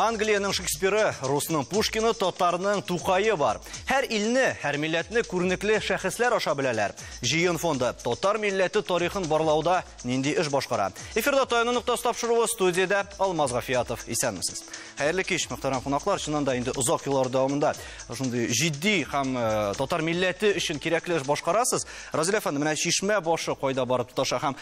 Англиянең Шекспиры, русның Пушкины, татарның Тукае бар. Һәр илне, һәр милләтне күренекле шәхесләр аша беләләр. Җыен фонды татар милләте тарихын барлауда нинди эш башкара? Эфирда Таяну ноктасы тапшыруы, студиядә Алмаз Гафиятов. Исәнмесез. Хәерле кич, мөхтәрәм кунаклар. Чыннан да инде озак еллар дәвамында шундый җитди һәм татар милләте өчен кирәкле эш башкарасыз. Разил әфәнде, менә чишмә башы кайда барып тоташа һәм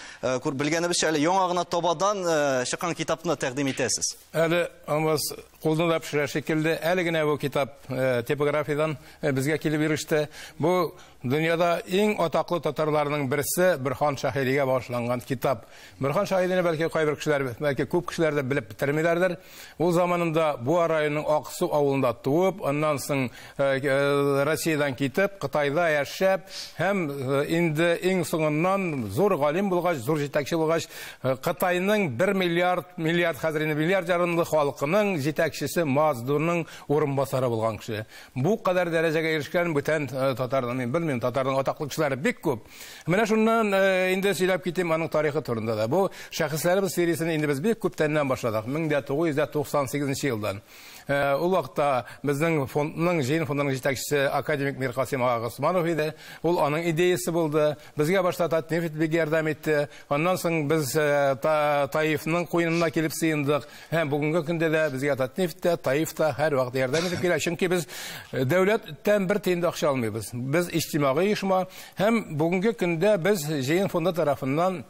белгәнебезчә әле яңа гына табадан чыккан китапны тәкъдим итәсез. Әле Алмаз кулны да пешерә шикелле, әле генә бу китап типографиядән безгә килеп иреште. Бу дөньяда иң атаклы татарларның берсе Борһан Шаһидигә багышланган китап. Борһан Шаһидине бәлки кайбер кешеләр, бәлки күп кешеләр дә белеп бетермиләрдер. Ул заманында Буа районының Аксу авылында туып, аннан соң Россиядән китеп, Кытайда яшәп һәм инде иң соңыннан зур галим булгач, зур җитәкче булгач, Кытайның 1 миллиард, миллиард хәзер инде миллиард ярымлы халкының җитәкчесе Мао Цзэдунның урынбасары булган кеше. Бу кадәр дәрәҗәгә ирешкән бүтән татарны мин белмим, татарның атаклы кешеләре бик күп. Менә шуннан инде сөйләп китим аның тарихы турында да. Бу шәхесләребез сериясен инде без бик күптәннән башладык, 1998 елдан. Ул вакытта безнең фондның, җыен фондының җитәкчесе академик Миркасыйм ага Госманов иде. Ул аның идеясы булды. Безгә башта Татнефть бик ярдәм итте. Аннан соң без Таифның куенына килеп сыендык. Һәм бүгенге көндә дә безгә Татнефть тә, Таиф та һәр вакыт ярдәм итеп килә. Чөнки без дәүләттән бер тиен дә акча алмыйбыз. Без иҗтимагый оешма һәм бүгенге көндә без җыен фонды тарафыннан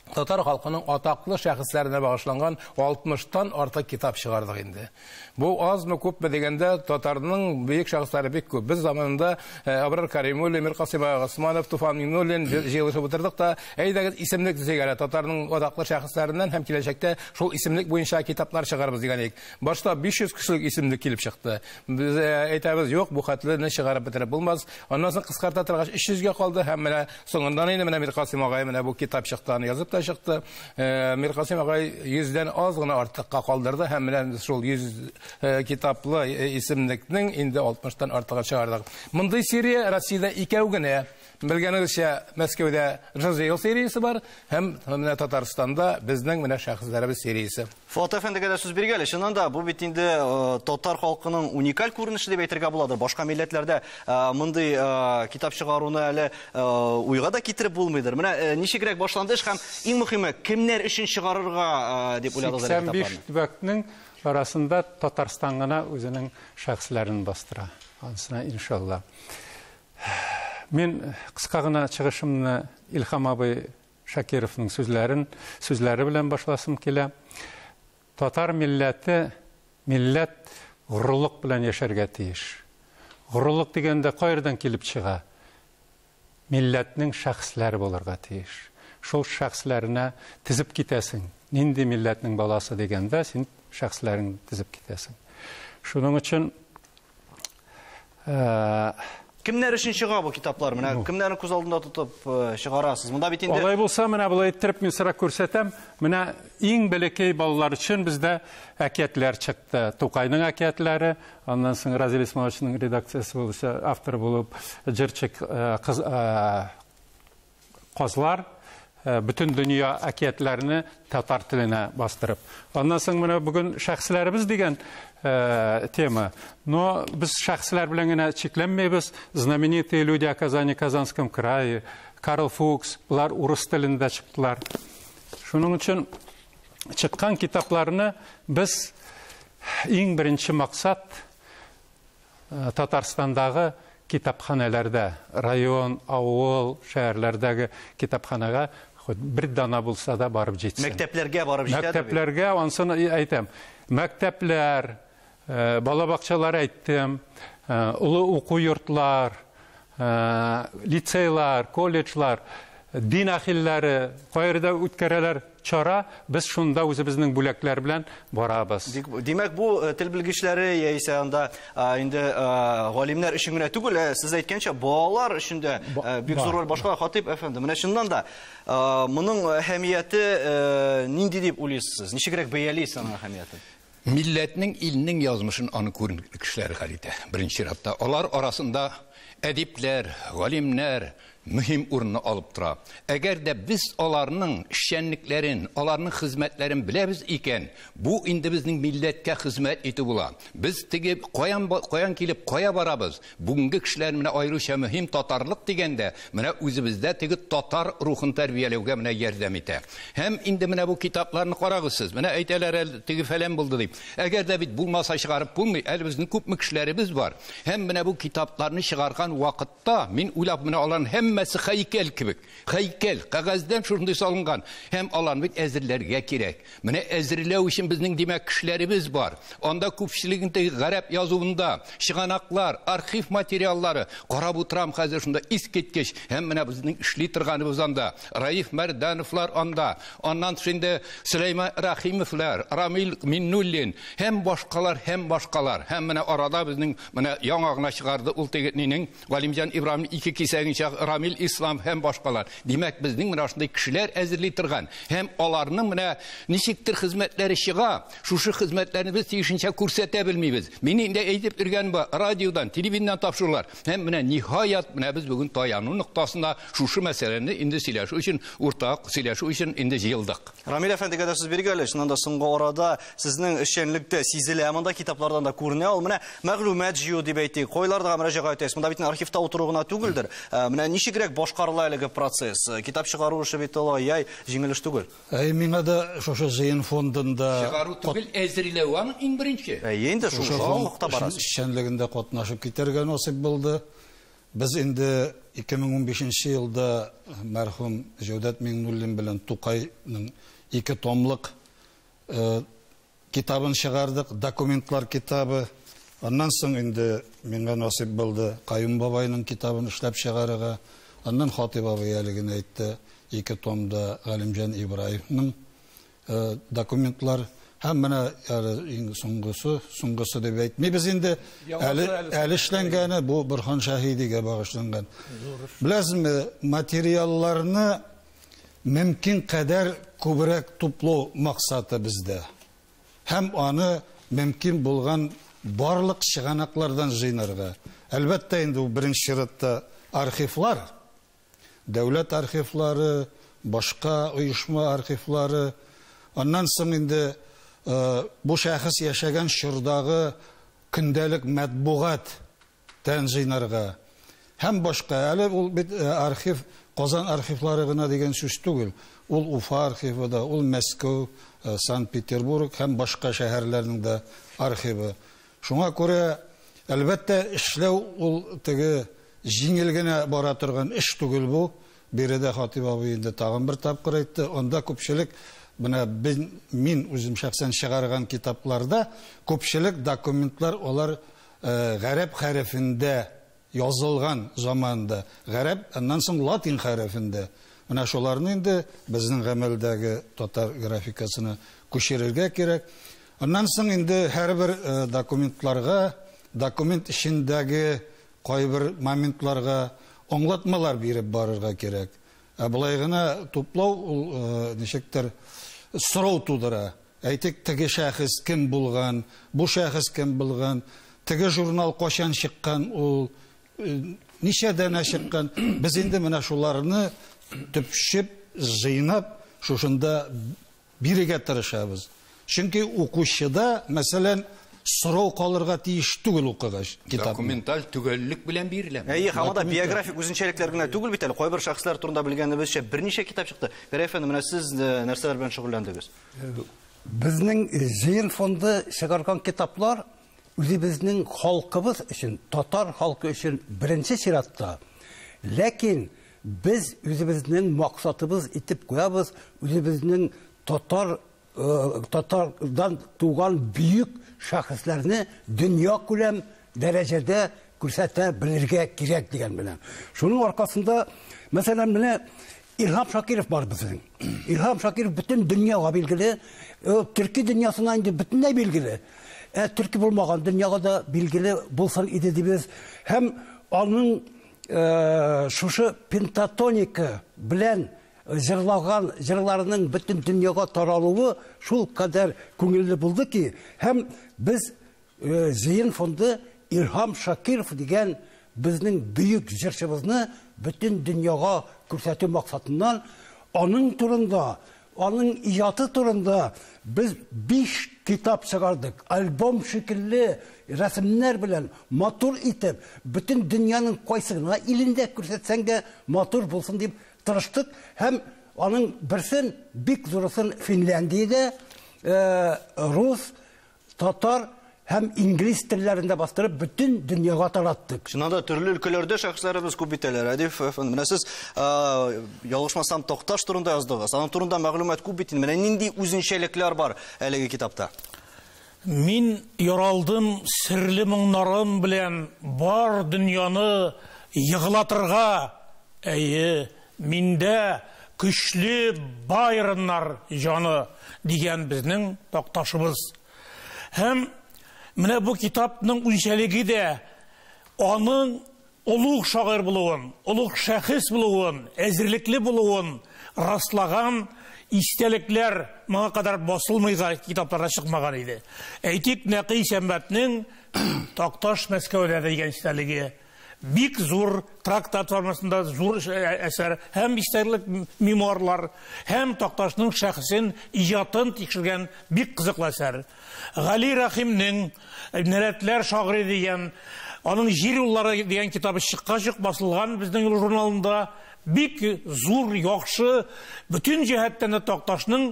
татар халкының атаклы шәхесләренә багышланган 60-тан артык китап чыгардык инде. Бу азмы күпме дигәндә татарның бөек шәхесләре бик күп. Без заманында Абрар Каримуллин, Миркасыйм ага Госманов, Туфан Миңнуллин җыелышып утырдык та, әйдәгез исемлек төзик әле татарның атаклы шәхесләреннән һәм киләчәктә шул исемлек буенча китаплар чыгарбыз дигән идек. Башта 500 кешелек исемлек килеп чыкты. Без әйтәбез, юк, бу хәтлене чыгарып бетереп булмас. Аннан соң кыскарта торгач 300гә калды һәм менә соңыннан инде менә Миркасыйм агай менә бу китап чыкты, аны язып та чыкты. Миркасыйм агай 100дән аз гына артыкка калдырды һәм менә шул 100 китаплы исемлекнең инде 60-тан артыгын чыгардык. Мондый серия Россиядә икәү генә. Белгәнегезчә, Мәскәүдә Жазейл сериясе бар һәм менә Татарстанда безнең менә шәхесләребез сериясе. Фуат әфәндегә дә сүз биргәле. Чыннан да бу бит инде татар халкының уникаль күренеше дип әйтергә буладыр. Башка милләтләрдә мондый китап чыгаруны әле уйга да китереп булмыйдыр. Менә ничегрәк башланды эш һәм иң мөһиме, кемнәр өчен чыгарырга дип уйладыгыз әлеге 85 китапларны? төбәкнең арасында Татарстан гына үзенең шәхесләрен бастыра. Анысына иншалла. Мин кыска гына чыгышымны Илһам абый Шакировның сүзләре белән башласым килә. Татар милләте милләт горурлык белән яшәргә тиеш. Горурлык дигәндә кайдан килеп чыга? Милләтнең шәхесләре булырга тиеш. Шул шәхесләренә тезеп китәсең. Нинди милләтнең баласы дигәндә син шәхесләреңне тезеп китәсең. Шуның өчен, Кемнәр өчен чыга бу китаплар? Менә кемнәрне күз алдында тотып чыгарасыз? Монда бит инде Алай булса, менә болай иттереп мин сорап күрсәтәм. Менә иң бәләкәй балалар өчен бездә әкиятләр чыкты. Тукайның әкиятләре, аннан соң Разил Исмаиловичның редакциясе булса, автор булып җырчы кыз казлар, бөтен дөнья әкиятләрне татар теленә бастырып. Аннан соң менә бүген шәхесләребез дигән тема. Но без шәхесләр белән генә чикләнмәйбез. Знаменитые люди о Казани, Казанском крае, Карл Фукс, булар урыс телендә чыктылар. Шуның өчен чыккан китапларны без иң беренче максат Татарстандагы китапханәләрдә, район, авыл, шәһәрләрдәге китапханәгә хоть бер дана булса да барып җитсен. Мәктәпләргә барып җитә бит. Мәктәпләргә, ансын әйтәм. Мәктәпләр, балабакчалар әйттем, олы уку йортлар, лицейлар, колледжлар, дин әһелләре кайда үткәрәләр чара, без шунда үзебезнең бүләкләр белән барабыз. Димәк, бу тел белгечләре яисә анда инде галимнәр өчен генә түгел, сез әйткәнчә, балалар өчен дә, бик зур роль башкара. Хатыйп әфәнде, менә чыннан да моның әһәмияте нинди дип уйлыйсыз? Ничегрәк бәялисез аның әһәмиятен? Милләтнең, илнең язмышын аны күренекле кешеләр хәл итә. Беренче чиратта алар арасында әдипләр, галимнәр, мөһим урынны алып тора. Әгәр дә без аларның эшчәнлекләрен, аларның хезмәтләрен беләбез икән, бу инде безнең милләткә хезмәт итү була. Без теге каян килеп, кая барабыз? Бүгенге кешеләр менә аеруча мөһим татарлык дигәндә, менә үзебездә теге татар рухын тәрбияләүгә менә ярдәм итә. Һәм инде менә бу китапларны карагыз сез. Менә әйтәләр әле теге фәлән булды дип. Әгәр дә бит булмаса чыгарып булмый, әле безнең күпме кешеләребез бар. Һәм менә бу китапларны чыгарган вакытта мин уйлап менә аларның һәммәсе һәйкәл кебек. Һәйкәл, кәгазьдән шундый салынган. Һәм аларны бит әзерләргә кирәк. Менә әзерләү өчен безнең димәк кешеләребез бар. Анда күпчелеген теге гарәп язуында чыганаклар, архив материаллары. Карап утырам хәзер шунда искиткеч. Һәм менә безнең эшли торганыбыз анда. Раиф Мәрдановлар анда. Аннан инде Сөләйман Рәхимовлар, Рамил Миннуллин һәм башкалар, һәм башкалар. Һәм менә арада безнең менә яңа гына чыгарды ул теге нинең Галимҗан Ибраһим ике кисәгенчә Рамил Ислам һәм башкалар. Димәк, безнең менә шундый кешеләр әзерли торган һәм аларның менә ничектер хезмәтләре чыга. Шушы хезмәтләрне без тиешенчә күрсәтә белмибез. Мин инде әйтеп йөргән бар, радиодан, телевидениедән тапшырулар. Һәм менә ниһаять менә без бүген таяну ноктасында шушы мәсьәләне инде сөйләшү өчен, уртак сөйләшү өчен инде җыелдык. Рамил әфәндегә дә сүз бирик әле. Чыннан да соңгы арада сезнең эшчәнлектә сизелә, монда китаплардан да күренә. Ул менә мәгълүмат җыю дип әйтик. Кайларда мөрәҗәгать итәсез? Монда бит архивта утыру гына түгелдер. Менә ничегрәк башкарыла әлеге процесс? Китап чыгару эше бит ул ай җиңел эш түгел. Әй, миңа да шушы җыен фондында чыгару түгел, әзерләү аның иң беренче. Әй, инде шул вакытта барасыз. Эшчәнлегендә катнашып китәргә насыйп булды. Без инде 2015 елда мәрхүм Җәүдәт Миңнуллин белән Тукайның 2 томлык китабын чыгардык, документлар китабы. Аннан соң инде миңа насыйп булды Каюм бабайның китабын эшләп чыгарырга. Аннан Хатип абый әле генә әйтте, 2 томда Галимҗан Ибраевның документлар. Һәм менә әле иң соңгысы дип әйтмибез инде. Әле эшләнгәне бу Борһан Шаһидигә багышланган. Беләсезме, материалларны мөмкин кадәр күбрәк туплау максаты бездә. Һәм аны мөмкин булган барлык чыганаклардан җыйнарга. Әлбәттә инде бу беренче чиратта архивлар, дәүләт архивлары, башка оешма архивлары. Аннан соң инде бу шәхес яшәгән чордагы көндәлек матбугат тән җыйнарга. Һәм башка әле ул бит архив, Казан архивлары гына дигән сүз түгел. Ул Уфа архивы да, ул Мәскәү, Санкт-Петербург һәм башка шәһәрләрнең дә архивы. Шуңа күрә, әлбәттә, эшләү ул теге җиңел генә бара торган эш түгел бу. Биредә Хатип абый инде тагын бер тапкыр әйтте. Анда күпчелек менә мин үзем шәхсән чыгарган китапларда күпчелек документлар алар гарәп хәрефендә язылган заманда, гарәп, аннан соң латин хәрефендә. Менә шуларны инде безнең гамәлдәге татар графикасына күчерергә кирәк. Аннан соң инде һәрбер документларга, документ эчендәге кайбер моментларга аңлатмалар биреп барырга кирәк. Ә болай гына туплау ул ничектер сорау тудыра. Әйтик, теге шәхес кем булган, бу шәхес кем булган, теге журнал кайчан чыккан, ул ничә данә чыккан. Без инде менә шуларны төпчеп, җыйнап, шушында бирергә тырышабыз. Чөнки укучыда, мәсәлән, сорау калырга тиеш түгел укыгач китапны. Документаль төгәллек белән бирелә. Әйе, һәм анда биографик үзенчәлекләр генә түгел бит әле. Кайбер шәхесләр турында белгәнебезчә берничә китап чыкты. Гәрәй әфәнде, менә сез нәрсәләр белән шөгыльләндегез? Безнең җыен фонды чыгарган китаплар үзебезнең халкыбыз өчен, татар халкы өчен беренче чиратта. Ләкин без үзебезнең максатыбыз итеп куябыз, үзебезнең татардан туган бөек шәхесләрне дөнья күләм дәрәҗәдә күрсәтә белергә кирәк дигән белән. Шуның аркасында, мәсәлән, менә Илһам Шакиров бар безнең. Илһам Шакиров бөтен дөньяга билгеле, төрки дөньясына инде бөтенләй билгеле. Төрки булмаган дөньяга да билгеле булсын иде дибез. Һәм аның шушы пентатоника белән җырлаган җырларының бөтен дөньяга таралуы шул кадәр күңелле булды ки, һәм без җыен фонды Илһам Шакиров дигән безнең бөек җырчыбызны бөтен дөньяга күрсәтү максатыннан аның турында, аның иҗаты турында без 5 китап чыгардык. Альбом шикелле рәсемнәр белән матур итеп, бөтен дөньяның кайсы гына илендә күрсәтсәң дә матур булсын дип тырыштык. Һәм аның берсен, бик зурысын Финляндиядә рус, татар һәм инглиз телләрендә бастырып бөтен дөньяга тараттык. Чыннан да төрле өлкәләрдә шәхесләребез күп бит әле. Рәдиф әфәнде, менә сез ялгышмасам Такташ турында яздыгыз. Аның турында мәгълүмат күп бит инде. Менә нинди үзенчәлекләр бар әлеге китапта? Мин яралдым серле моңнарым белән бар дөньяны егылатырга. Әйе, миндә көчле Байроннар җаны дигән безнең Такташыбыз. Һәм менә бу китапның үзенчәлеге дә аның олуг шагыйрь булуын, олуг шәхес булуын, әзерлекле булуын раслаган истәлекләр моңа кадәр басылмыйга китапларда чыкмаган иде. Әйтик, Нәкый Сәмбәтнең Такташ Мәскәүдә дигән истәлеге бик зур трактат формасында зур әсәр, һәм истәлек мемуарлар, һәм Такташның шәхесен, иҗатын тикшергән бик кызыклы әсәр. Гали Рәхимнең Нәләтләр шагыйре дигән, аның Җир юллары дигән китабы чыккач ук басылган безнең юл журналында бик зур, яхшы, бөтен җәһәттән дә Такташның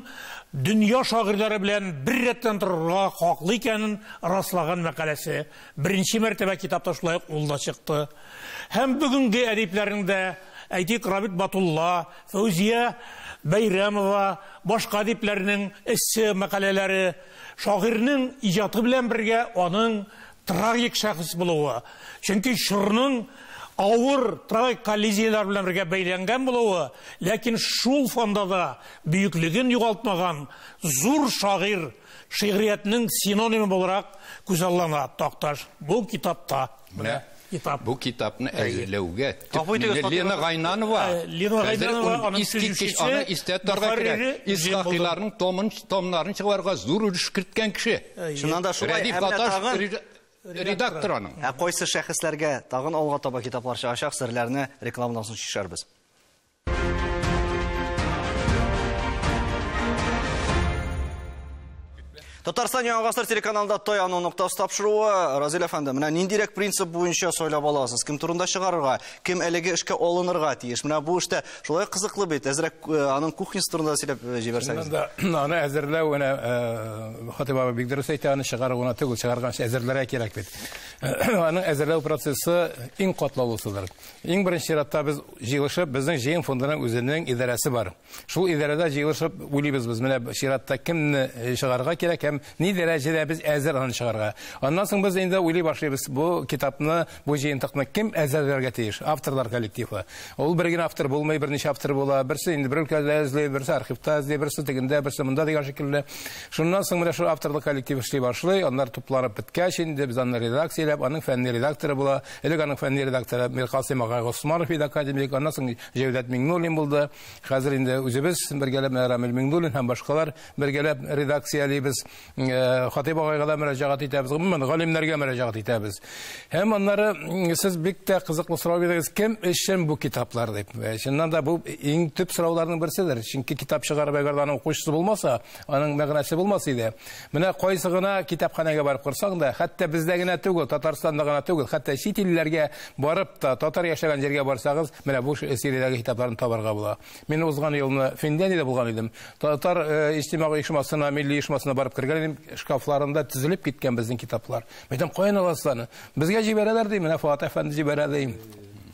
дөнья шагыйрьләре белән бер рәттән торырга хаклы икәнен раслаган мәкаләсе. Беренче мәртәбә китапта шулай ук ул да чыкты. Һәм бүгенге әдипләрнең дә, әйтик, Рабит Батулла, Фәүзия Бәйрәмова, башка әдипләрнең эссе мәкаләләре шагыйрьнең иҗаты белән бергә аның трагик шәхес булуы. Чөнки чорның авыр трагик коллизияләр белән бергә бәйләнгән булуы, ләкин шул фонда да бөеклеген югалтмаган зур шагыйрь, шигъриятнең синонимы буларак күзаллана Такташ бу китапта. Менә китап. Бу китапны әзерләүгә Гафу Лена Гайнанова, Лена Гайнанова аның төзүчесе, аны истә тотарга кирәк. Исхакыйларның томнарын чыгарга зур өлеш керткән кеше. Чыннан да шулай. Рәдиф Гаташ редактор аның. Ә кайсы шәхесләргә тагын алга таба китаплар чыгачак, серләрне рекламадан соң чишәрбез. Татарстан Яңа Гасыр телеканалында Таяну ноктасы тапшыруы. Разил әфәнде, менә ниндирәк принцип буенча сайлап аласыз? Кем турында чыгарырга, кем әлеге эшкә алынырга тиеш? Менә бу эштә шулай кызыклы бит. Әзрәк аның кухнясы турында сөйләп җибәрсәгез. Аны әзерләү, менә Хатип абый бик дөрес әйтә, аны чыгару гына түгел, чыгарганчы әзерләргә кирәк бит. Аның әзерләү процессы иң катлаулысыдыр. Иң беренче чиратта без җыелышып, безнең җыен фондының үзенең идарәсе бар. Шул идарәдә җыелышып уйлыйбыз без, менә чиратта кемне чыгарырга кирәк һәм ни дәрәҗәдә без әзер аны чыгарга. Аннан соң без инде уйлый башлыйбыз, бу китапны, бу җыентыкны кем әзерләргә тиеш? Авторлар коллективы. Ул бер генә автор булмый, берничә автор була. Берсе инде бер өлкәдә эзли, берсе архивта эзли, берсе тегендә, берсе монда дигән шикелле. Шуннан соң менә шул авторлык коллективы эшли башлый. Аннар тупланып беткәч, инде без аны редакцияләп, аның фәнни редакторы була. Элек аның фәнни редакторы Миркасыйм агай Госманов иде, академик. Аннан соң Җәүдәт Миңнуллин булды. Хәзер инде үзебез бергәләп Рамил Миңнуллин һәм башкалар бергәләп редакциялибез. Хатип агайга да мөрәҗәгать итәбез, гомумән галимнәргә мөрәҗәгать итәбез. Һәм аннары сез бик тә кызыклы сорау бирдегез, кем өчен бу китаплар дип. Чыннан да бу иң төп сорауларның берседер. Чөнки китап чыгарып әгәр аның укучысы булмаса, аның мәгънәсе булмас иде. Менә кайсы гына китапханәгә барып керсәң дә, хәтта бездә генә түгел, Татарстанда гына түгел, хәтта чит илләргә барып та, татар яшәгән җиргә барсагыз, менә бу сериядәге китапларны табарга була. Мин узган елны Финляндиядә булган идем. Татар иҗтимагый оешмасына, милли оешмасына барып кергән идем, шкафларында төзелеп киткән безнең китаплар. Мәйтәм, каян аласыз аны? Безгә җибәрәләр ди, менә Фуат әфәнде җибәрә ди.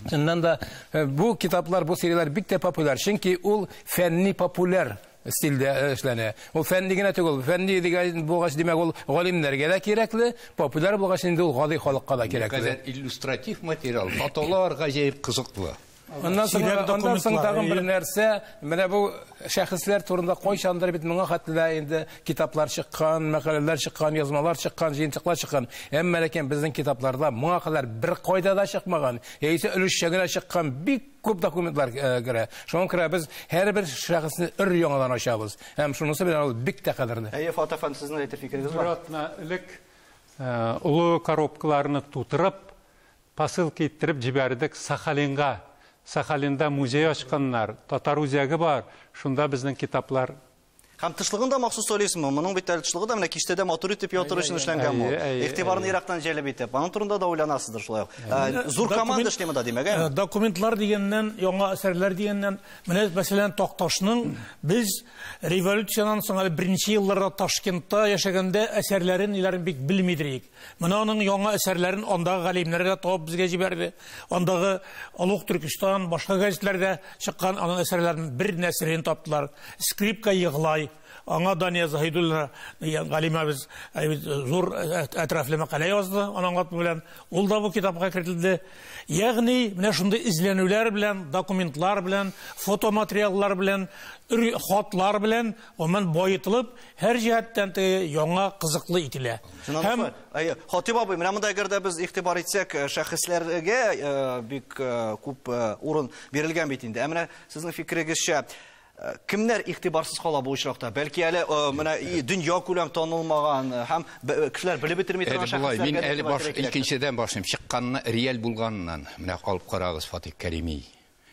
Чыннан да бу китаплар, бу серияләр бик тә популяр, чөнки ул фәнни популяр стильдә эшләнә. Ул фәнни генә түгел, фәнни дигән булгач, димәк, ул галимнәргә дә кирәкле, популяр булгач инде ул гади халыкка да кирәкле. Кадәр иллюстратив материал, фотолар гаҗәеп кызыклы. Аннан соң тагын бер нәрсә, менә бу шәхесләр турында кайчандыр бит моңа хәтле инде китаплар чыккан, мәкаләләр чыккан, язмалар чыккан, җыентыклар чыккан. Әмма ләкин безнең китапларда моңа кадәр бер кайда да чыкмаган, яисә өлешчә генә чыккан бик күп документлар керә. Шуңа күрә без һәрбер шәхесне өр яңадан ачабыз. Һәм шунысы белән ул бик тә кадерле. Әйе, Фатих әфәнде, сезнең әйтер фикерегез бар? Бер атна элек олы коробкаларны тутырып, посылка иттереп җибәрдек Сахалинга. Сахалинда музей ачканнар, татар үзәге бар, шунда безнең китаплар. Һәм тышлыгын да махсус сөйлисезме? Моның бит әле тышлыгы да менә киштәдә матур итеп ятыр өчен эшләнгән бу. Игътибарны ерактан җәлеп итеп. Аның турында да уйланасыздыр шулай ук. Зур команда эшли монда, димәк, әйме? Документлар дигәннән, яңа әсәрләр дигәннән, менә мәсәлән Такташның без революцияннан соң әле беренче елларда Ташкентта яшәгәндә әсәрләрен ниләрен бик белмидер идек. Менә аның яңа әсәрләрен андагы галимнәр дә табып безгә җибәрде. Андагы Олуг Төркестан, башка газетләрдә чыккан аның әсәрләрен бер нәсерен таптылар. Скрипка егълай. Аңа Дания Заһидуллина галимәбез зур әтрафлы мәкалә язды, аның аңлатма белән. Ул да бу китапка кертелде. Ягъни менә шундый эзләнүләр белән, документлар белән, фотоматериаллар белән, хатлар белән гомумән байытылып, һәр җиһәттән теге яңа кызыклы ителә. Һәм Хатип абый, менә монда әгәр дә без игътибар итсәк, шәхесләргә бик күп урын бирелгән бит инде. Ә менә сезнең фикерегезчә, кемнәр игътибарсыз кала бу очракта? Бәлки әле менә дөнья күләм танылмаган һәм кешеләр белеп бетерми торган шәхесләргә. Мин әле баш икенчедән башлыйм, чыкканны реаль булганыннан. Менә алып карагыз Фатих Кәрими.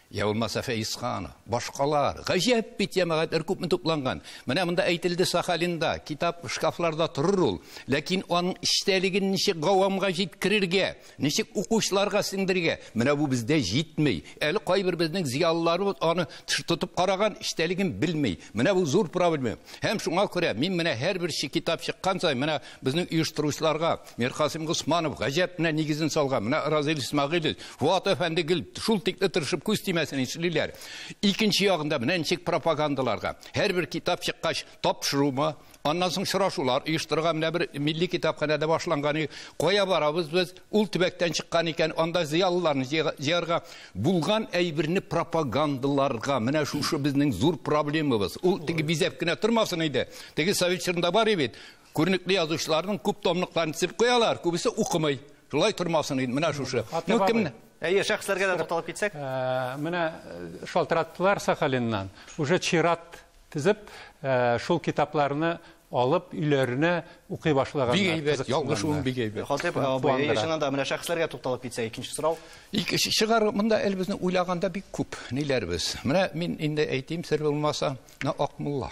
Я булмаса Фәиз Ханов, башкалар. Гаҗәп бит җәмәгатьләр күпме тупланган. Менә монда әйтелде Сахалинда, китап шкафларда торыр ул. Ләкин аның эчтәлеген ничек гавамга җиткерергә, ничек укучыларга сеңдерергә, менә бу бездә җитми. Әле кайбер безнең зыялыларыбыз аны тотып караган, эчтәлеген белми. Менә бу зур проблема. Һәм шуңа күрә мин менә һәрбер китап чыккан саен менә безнең оештыручыларга Миркасыйм Госманов гаҗәп менә нигезен салган, менә Разил Исмәгыйлев, Фуат әфәнде гел шул тикле тырышып күз тимәсен эшлиләр. Икенче ягында менә ничек пропагандаларга. Һәрбер китап чыккач тапшырумы, аннан соң очрашулар оештырырга менә бер милли китапханәдә башланган. Кая барабыз без? Ул төбәктән чыккан икән, анда зыялыларны җыярга булган әйберне пропагандаларга. Менә шушы безнең зур проблемабыз. Ул теге бизәп кенә тормасын иде. Теге совет чорында бар бит. Күренекле язучыларның күп томлыкларын тезеп куялар, күбесе укымый. Шулай тормасын иде. Менә шушы. Ну кемне? Әйе, шәхесләргә дә тукталып китсәк. Менә шалтыраттылар Сахалиннан. Уже чират тезеп, шул китапларны алып өйләренә укый башлаганнар. Бик әйбәт, ялгышуым бик әйбәт. Хатип абый, чыннан да менә шәхесләргә тукталып китсәк, икенче сорау. Икенче чыгар, монда әле безне уйлаганда бик күп ниләрбез. Менә мин инде әйтим, сер булмаса, менә Акмулла.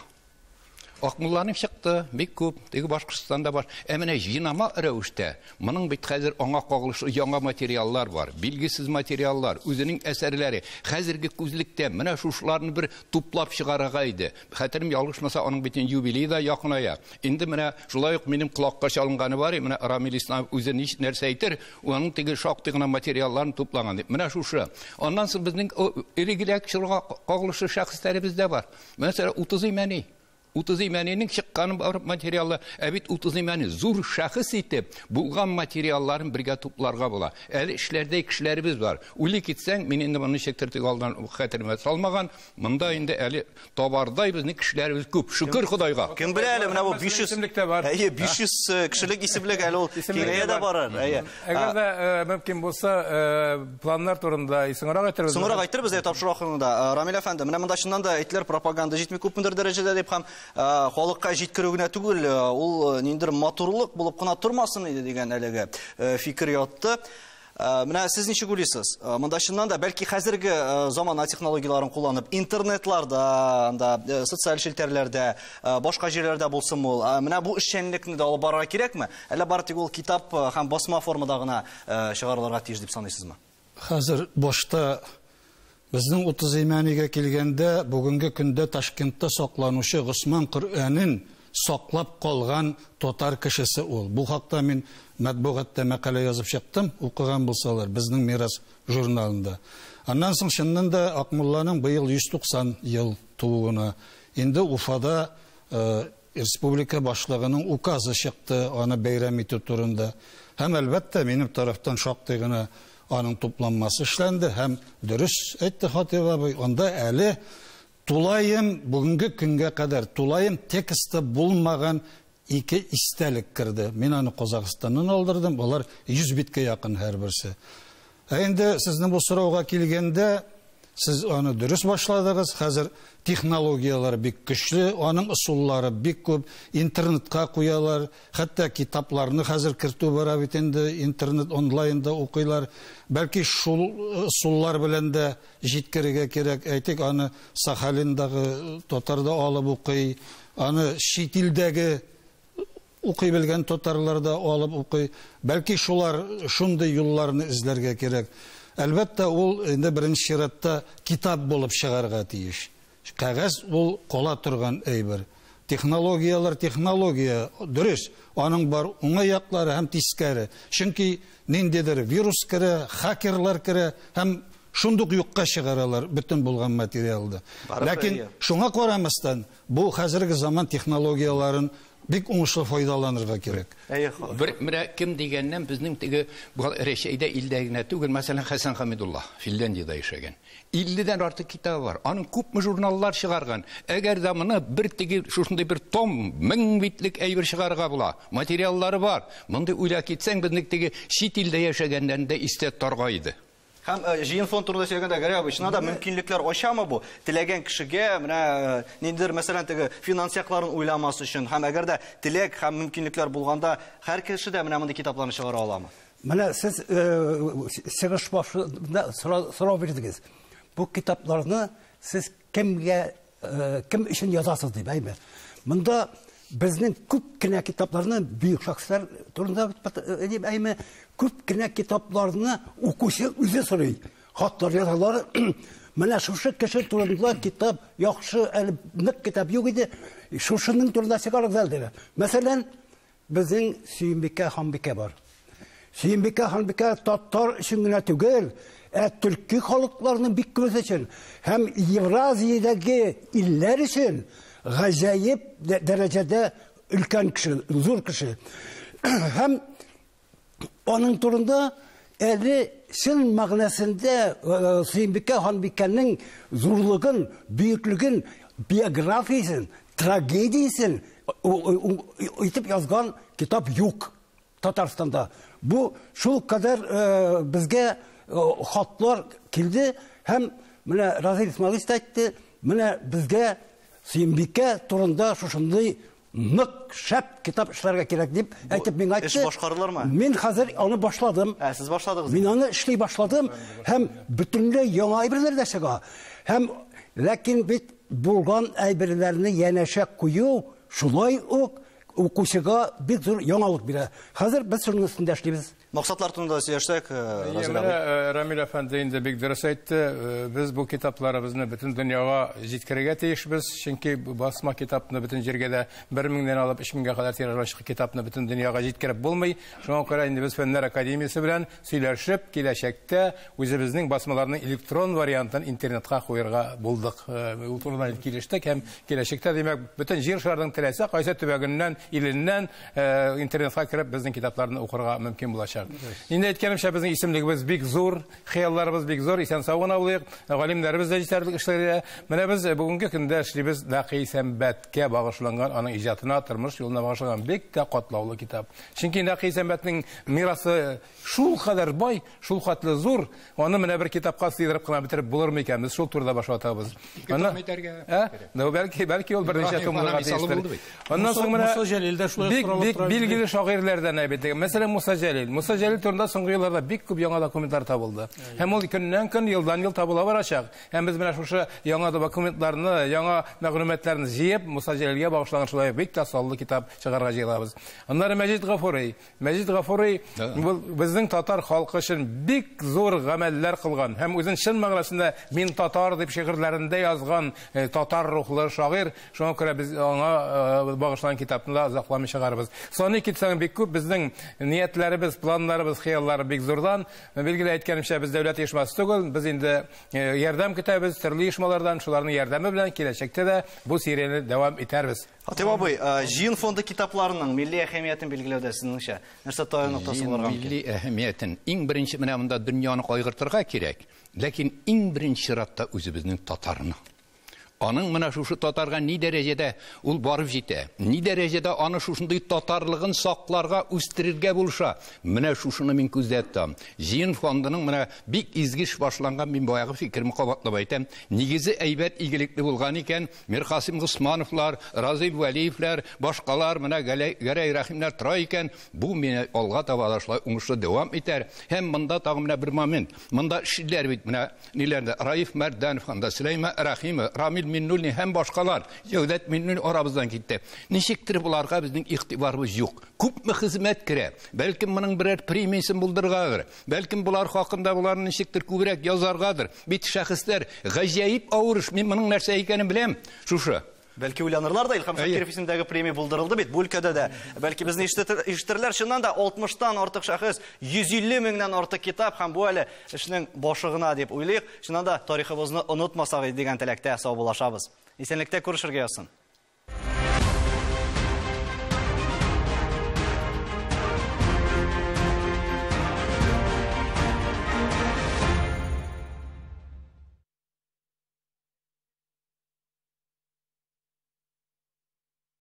Акмулланың чыкты бик күп, теге Башкортстанда бар. Ә менә җыйнама рәвештә, моның бит хәзер аңа кагылышлы яңа материаллар бар, билгесез материаллар, үзенең әсәрләре. Хәзерге күзлектә менә шушыларны бер туплап чыгарырга иде. Хәтерем ялгышмаса, аның бит юбилей да якыная. Инде менә шулай ук минем колакка чалынганы бар, менә Рамил Исламов үзе нәрсә әйтер, аның теге шактый гына материалларын туплаган дип. Менә шушы. Аннан соң безнең элегрәк чорга кагылышлы шәхесләребез дә бар. Мәсәлән, 30 Имәни. 30 Имәнинең чыккан материалы, ә бит 30 Имәни зур шәхес итеп булган материалларын бергә тупларга була. Әле эшләрдә кешеләребез бар. Уйлый китсәң, мин инде моны ничектер тик алдан хәтеремә салмаган, монда инде әле табардай безнең кешеләребез күп. Шөкер Ходайга. Кем белә әле, менә бу 500 исемлек тә бар. Әйе, 500 кешелек исемлек әле ул киңәя дә барыр. Әйе. Әгәр дә мөмкин булса, планнар турында соңрак әйтербез. Соңрак әйтербез, әй, тапшыру ахырында. Рамил әфәнде, менә монда чыннан да әйтеләр, пропаганда җитми күпмедер дәрәҗәдә дип һәм халыкка җиткерү генә түгел, ул ниндидер матурлык булып кына тормасын иде дигән әлеге фикер ятты. Менә сез ничек уйлыйсыз? Монда чыннан да бәлки хәзерге замана технологияләрен кулланып, интернетларда, анда социаль челтәрләрдә, башка җирләрдә булсын ул, менә бу эшчәнлекне дә алып барырга кирәкме? Әллә бары тик ул китап һәм басма формада гына чыгарылырга тиеш дип саныйсызмы? Хәзер башта безнең 30 Имәнигә килгәндә, бүгенге көндә Ташкентта сакланучы Госман Коръәнен саклап калган татар кешесе ул. Бу хакта мин матбугатта мәкалә язып чыктым, укыган булсалар, безнең Мирас журналында. Аннан соң чыннан да Акмулланың быел 190 ел тууына. Инде Уфада республика башлыгының указы чыкты, аны бәйрәм итү турында. Һәм әлбәттә минем тарафтан шактый гына аның тупланмасы эшләнде һәм дөрес әйтте Хатип абый, анда әле тулаем бүгенге көнгә кадәр тулаем тексты булмаган ике истәлек керде. Мин аны Казахстаннан алдырдым, алар 100 биткә якын һәрберсе. Ә инде сезнең бу сорауга килгәндә, Сез аны дөрес башладыгыз. Хәзер технологияләр бик көчле, аның ысуллары бик күп. Интернетка куялар, хәтта китапларны хәзер кертү бара бит инде, интернет онлайнда укыйлар. Бәлки шул ысуллар белән дә җиткерергә кирәк. Әйтик, аны Сахалиндагы татар да алып укый, аны чит илдәге укый белгән татарлар да алып укый. Бәлки шулар шундый юлларны эзләргә кирәк. Әлбәттә, ул инде беренче чиратта китап булып чыгарга тиеш. Кәгазь ул кала торган әйбер. Технологияләр технология, дөрес, аның бар уңай яклары һәм тискәре. Чөнки ниндидер вирус керә, хакерлар керә һәм шундук юкка чыгаралар бөтен булган материалны. Ләкин шуңа карамастан, бу хәзерге заман технологияләрен бик уңышлы файдаланырга кирәк. Бер менә кем дигәннән безнең теге Рәсәйдә илдә генә түгел, мәсәлән, Хәсән Хамидулла Финляндиядә яшәгән. 50-дән артык китабы бар. Аның күпме журналлар чыгарган. Әгәр дә моны бер теге шушындый бер том, 1000 битлек әйбер чыгарырга була. Материаллары бар. Мондый уйлап китсәң, безнең теге чит илдә яшәгәннәрен дә истә тотарга иде. Һәм җыен фонд турында сөйләгәндә, Гәрәй абый, чыннан да мөмкинлекләр ачамы бу? Теләгән кешегә менә ниндидер, мәсәлән, теге финанс якларын уйламас өчен һәм әгәр дә теләк һәм мөмкинлекләр булганда, һәр кеше дә менә мондый китапларны чыгара аламы? Менә сез чыгыш башында сорау бирдегез. Бу китапларны сез кемгә, кем өчен язасыз дип, әйме? Монда безнең күп кенә китапларны бөек шәхесләр турында дип, әйме, күп кенә китапларны укучы үзе сорый. Хатлар язалар. Менә шушы кеше турында китап яхшы, әле нык китап юк иде. Шушының турында чыгарыгыз әле дип. Мәсәлән, безнең Сөембикә ханбикә бар. Сөембикә ханбикә татар өчен генә түгел, ә төрки халыкларының бик күбесе өчен һәм Евразиядәге илләр өчен гаҗәеп дәрәҗәдә өлкән кеше, зур кеше. Һәм аның турында әле чын мәгънәсендә Сөембикә ханбикәнең зурлыгын, бөеклеген, биографиясен, трагедиясен итеп язган китап юк Татарстанда. Бу шул кадәр безгә хатлар килде һәм менә Разил Исмәгыйлевич та әйтте, менә безгә Сөембикә турында шушындый нык шәп китап эшләргә кирәк дип әйтеп миңа әйтте. Эш башкарылырмы? Мин хәзер аны башладым. Ә, сез башладыгыз? Мин аны эшли башладым һәм бөтенләй яңа әйберләр дә чыга. Һәм ләкин бит булган әйберләрне янәшә кую шулай ук укучыга бик зур яңалык бирә. Хәзер без шуның өстендә эшлибез. Максатлар турында сөйләштек, Разил абый. Рамил әфәнде инде бик дөрес әйтте. Без бу китапларыбызны бөтен дөньяга җиткерергә тиешбез, чөнки басма китапны бөтен җиргә дә 1000-нән алып 3000-гә кадәр тиражлы чыккан китапны бөтен дөньяга җиткереп булмый. Шуңа күрә инде без Фәннәр академиясе белән сөйләшеп, киләчәктә үзебезнең басмаларның электрон вариантын интернетка куярга булдык. Ул турыда инде килештек һәм киләчәктә, димәк, бөтен җир шарының теләсә кайсы төбәгеннән, иленнән интернетка кереп безнең китапларны укырга мөмкин булачак. Инде әйткәнемчә, безнең исемлегебез бик зур, хыялларыбыз бик зур, исән-сау гына булыйк, галимнәребез дә җитәрлек эшләргә. Менә без бүгенге көндә эшлибез Нәкый Сәнбәткә багышланган, аның иҗатына, тормыш юлына багышланган бик тә катлаулы китап. Чөнки Нәкый Сәнбәтнең мирасы шул кадәр бай, шул хәтле зур, аны менә бер китапка сыйдырып кына бетереп булырмы икән? Без шул турыда баш ватабыз. Китап әйтергә кирәк. Ну, бәлки ул берничә том булырга тиештер. Аннан соң менә Муса Җәлил дә шулай бик билгеле шагыйрьләрдән әйбәт. Мәсәлән, Муса Җәлил. Муса Җәлил турында соңгы елларда бик күп яңа документлар табылды. Һәм ул көннән-көн, елдан-ел табыла барачак. Һәм без менә шушы яңа документларны, яңа мәгълүматларны җыеп, Муса Җәлилгә багышланган шулай бик тә саллы китап чыгарга җыелабыз. Аннары Мәҗит Гафури. Мәҗит Гафури бу безнең татар халкы өчен бик зур гамәлләр кылган һәм үзен чын мәгънәсендә мин татар дип шигырьләрендә язган татар рухлы шагыйрь. Шуңа күрә без аңа багышланган китапны да озакламый чыгарбыз. Саный китсәң бик күп, безнең ниятләребез, планнарыбыз, хыяллар бик зурдан. Билгеле әйткәнемчә, без дәүләт оешмасы түгел, без инде ярдәм көтәбез төрле оешмалардан, шуларның ярдәме белән киләчәктә дә бу серияне дәвам итәрбез. Хатип абый, җыен фонды китапларының милли әһәмиятен билгеләүдә сезнеңчә нәрсә таяну ноктасы булырга мөмкин? Милли әһәмиятен иң беренче менә монда дөньяны кайгыртырга кирәк, ләкин иң беренче чиратта үзебезнең татарны. Аның менә шушы татарга ни дәрәҗәдә ул барып җитә, ни дәрәҗәдә аны шушындый татарлыгын сакларга, үстерергә булыша. Менә шушыны мин күздә тотам. Җыен фондының менә бик изге эш башланган, мин баягы фикеремне кабатлап әйтәм, нигезе әйбәт, игелекле булган икән, Миркасыйм Госмановлар, Разыйф Вәлиевләр, башкалар, менә Гәрәй Рәхимнәр тора икән, бу мине алга таба да шулай уңышлы дәвам итәр. Һәм монда тагын менә бер момент. Монда эшлиләр бит менә ниләрдә, Раиф Мәрдәнов анда, Сөләймә Рәхимова, Рамил Миннуллин һәм башкалар. Җәүдәт Миннуллин арабыздан китте. Ничектер боларга безнең игътибарыбыз юк. Күпме хезмәт керә. Бәлкем моның берәр премиясен булдырыргадыр. Бәлкем болар хакында боларны ничектер күбрәк язаргадыр. Бит шәхесләр гаҗәеп авыр эш. Мин моның нәрсә икәнен беләм. Шушы. Бәлки уйланырлар да, Илһам Шакиров исемендәге премия булдырылды бит бу өлкәдә дә. Бәлки безне ишетерләр. Чыннан да 60-тан артык шәхес, 150 меңнән артык китап һәм бу әле эшнең башы гына дип уйлыйк. Чыннан да тарихыбызны онытмасак иде дигән теләктә саубуллашабыз. Исәнлектә күрешергә язсын.